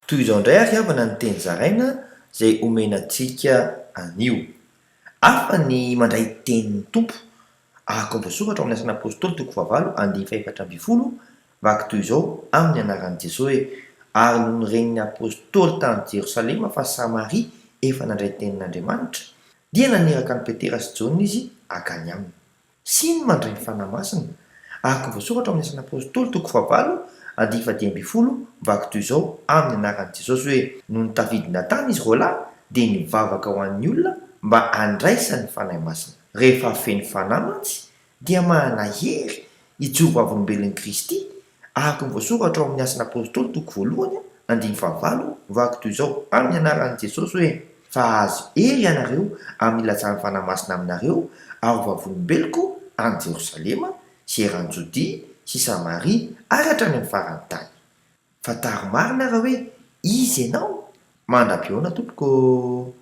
Toy izao indray ary havana ny teny zaraina izay omena antsika anio. Hafa ny mandray tenin'ny Tompo, araka ny voasoratra ao amin'ny Asan'ny Apostoly toko fahavalo andininy fahefatra ambinifolo, vaky toy izao amin'ny anaran'i Jesoa hoe, Ary nony ren'ny Apostoly tany Jerosalema fa Samaria efa nandray tenin'Andriamanitra, dia naniraka an'i Petera sy Jaona izy hankany aminy. Sy ny mandray ny Fanahy Masina, araka ny voasoratra ao amin'ny Asan'ny Apostoly toko fahavalo andininy fahadimy ambinifolo mivaky toy izao amin'ny anaran'i Jesosy hoe, Nony tafidina tany izy roalahy dia nivavaka ho an'ny olona mba handraisany ny Fanahy Masina. Rehefa feno Fanahy mantsy dia manana hery hijoro vavolombelon'i Kristy, araka ny voasoratra ao amin'ny Asan'ny Apostoly toko voalohany andininy fahavalo mivaky toy izao amin'ny anaran'i Jesosy hoe, Fa hahazo hery ianareo amin'ny hilatsahan'ny Fanahy Masina aminareo, ary ho vavolombeloko any Jerosalema sy eran'i Jodia sy Samaria ary hatrany amin'ny faran'ny tany. Fantaro marina ary hoe iza ianao? Mandra-pihaona tompoko ô!